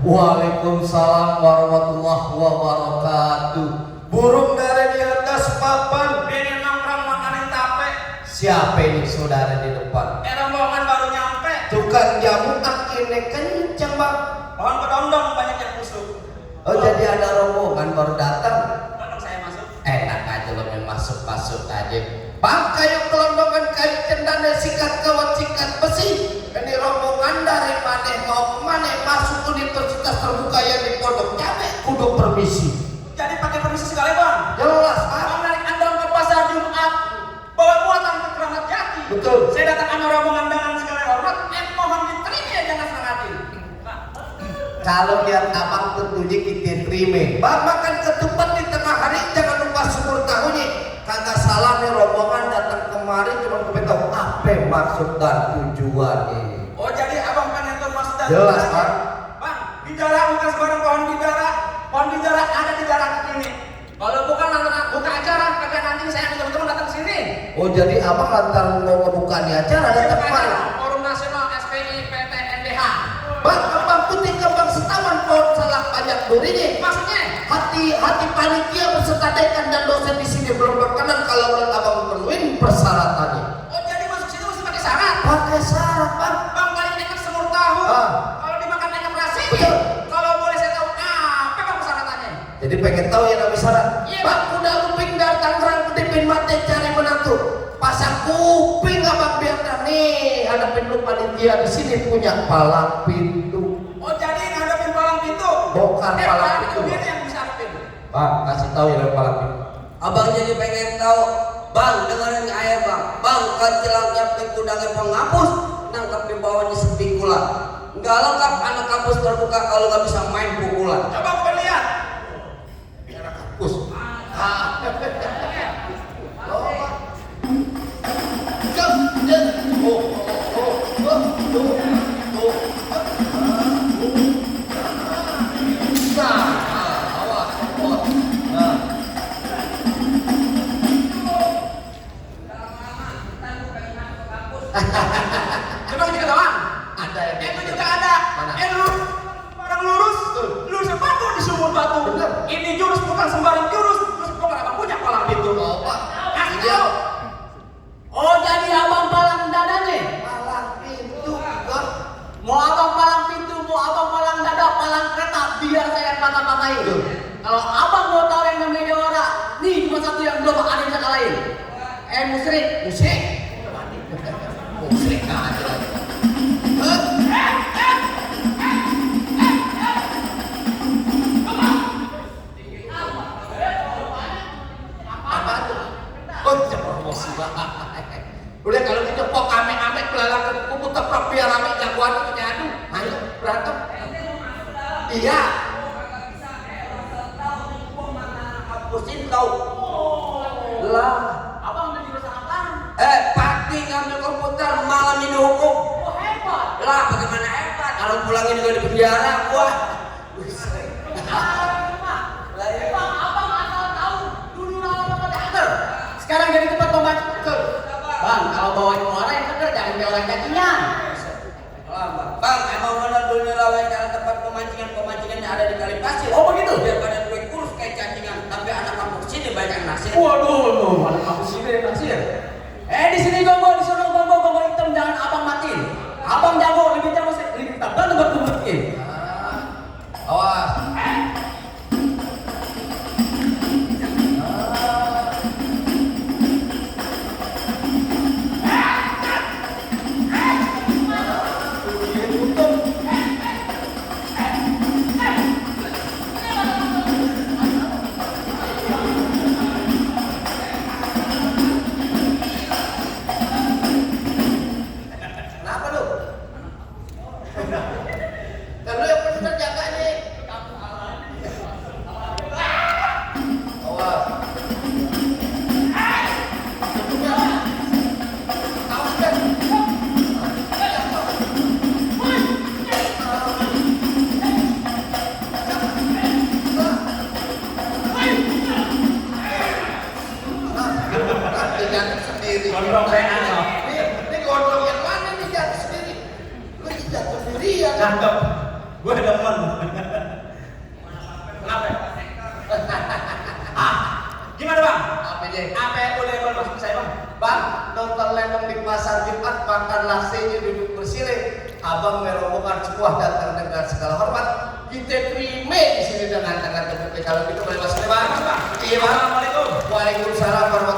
Waalaikumsalam warahmatullahi wabarakatuh. Burung dari di atas papan, ini nongkrong makanin tape. siapa ini saudara di depan? Rombongan baru nyampe. Tukang jamu akhirnya kenceng bang. Pohon kedondong banyak yang busuk. Oh jadi ada rombongan baru datang. Tolong saya masuk. Enak aja lo main masuk aja. Bang kayu kelondongan kayu cendana sikat kawat sikat besi. Ini rombongan dari mana mau kemana masuk universitas terbuka yang di Pondok Cabe kudu permisi. Jadi pakai permisi sekali bang. Jelas bang. Bang narik andong ke pasar Jumat. Bawa buatan ke Keramat Jati. Betul. Saya datang sama rombongan dengan segala hormat. Mohon diterima ya jangan setengah hati. Kalau lihat abang tentunya kita terima. Bang makan ketupat di tengah hari jangan lupa syukur tahunya. Kagak salah nih rombongan datang kemari cuma gue tahu apa maksud dan tujuannya. Oh jadi abang pengen tahu maksud dan Jelas tujuannya? bang. Bang, bidara bukan sebarang pohon bidara. Pohon bidara ada di daerah ini. Kalau bukan buka acara, kagak nanti saya teman-teman datang ke sini. Oh jadi abang lantar mau ngebuka di acara datang kemari. Forum Nasional SPI PT NDH. Bang abang putih kembang setawan pohon salah banyak durinya. Maksudnya? Hati panitia beserta dekan dan dosen di sini belum berkenan kalau udah abang memenuhi persyaratannya. Oh jadi masuk sini mesti pakai syarat. Pakai syarat bang. Bang paling enak semur tahu. Kalau dimakan ayam rasi. Betul. Kalau boleh saya tahu apa bang persyaratannya? Jadi pengen tahu ya nabi syarat. Iya, Bang udah kuping dari Tangerang ketipin mati cari menantu. Pasang kuping abang biarkan nih hadapin lu panitia di sini punya palang pintu. Oh jadi ngadepin palang pintu. Bongkar palang pintu. Dia yang bisa hadapin. Bang kasih tahu ya palang pintu. Abang jadi pengen tahu, bang dengerin ayah bang, bang kecilangnya pintu dengan penghapus, nangkap di bawahnya sepikulan. Nggak lengkap anak kampus terbuka kalau nggak bisa main pukulan. Coba kita lihat. Anak kampus. Coba kita ketahuan. Ada yang Itu juga ada. Mana? Barang lurus. Lurus sepatu di sumur batu. Bener. Ini jurus bukan sembarang jurus. Jurus bukan abang punya palang pintu. Oh, Pak. Kasih Iya. tahu. Oh jadi abang palang dada nih? Palang pintu. Bang. Mau abang palang pintu, mau abang palang dada, palang kereta, biar saya patah-patahin. Kalau abang mau tahu yang namanya orang, nih cuma satu yang belum ada yang bisa kalahin. Musrik. Musik. Musik aja lagi. Apa tuh? Oh, jangan promosi banget. Udah kalau gitu pok ame-ame belalang ke kuku teprok biar ame jagoan itu nyadu. Ayo berantem. Iya. Pusing tahu. Lah, Abang udah jurusan apa? pagi ngambil komputer, malam ini hukum. Oh hebat. Lah, bagaimana hebat? Kalau pulangin juga di penjara, wah. Bang, abang asal tahu dunia apa teater. Sekarang jadi tempat pembaca. Bang, kalau bawain orang yang bener jangan kayak orang cacingan. Bang, emang bener dunia lawan cara tempat pemancingan yang ada di kali pasir. Oh begitu? Daripada gue kurus kayak cacingan, tapi anak kampung sini banyak nasir. Waduh, ada kamu sini nasir. Di sini gonggong, disuruh gonggong hitam jangan abang mati. Abang jago lebih tebal buat kubutin. Awas. Kenapa lu? Kan lu yang bener jaga nih. Awas. Awas kan. Jatuh sendiri. Gondrong pengen loh. Ini gondrong yang mana nih jatuh sendiri? Lu jatuh sendiri ya. Cakep. Gue demen. Gimana bang? Apa aja? Apa yang boleh masuk saya bang? Bang, nonton lenong di pasar Jumat, makan nasinya duduk bersile. Abang merombongan sebuah datang dengan segala hormat. Kita terima di sini dengan tangan terbuka. Kalau gitu boleh masuk bang. Iya bang. Assalamualaikum. Waalaikumsalam warahmatullahi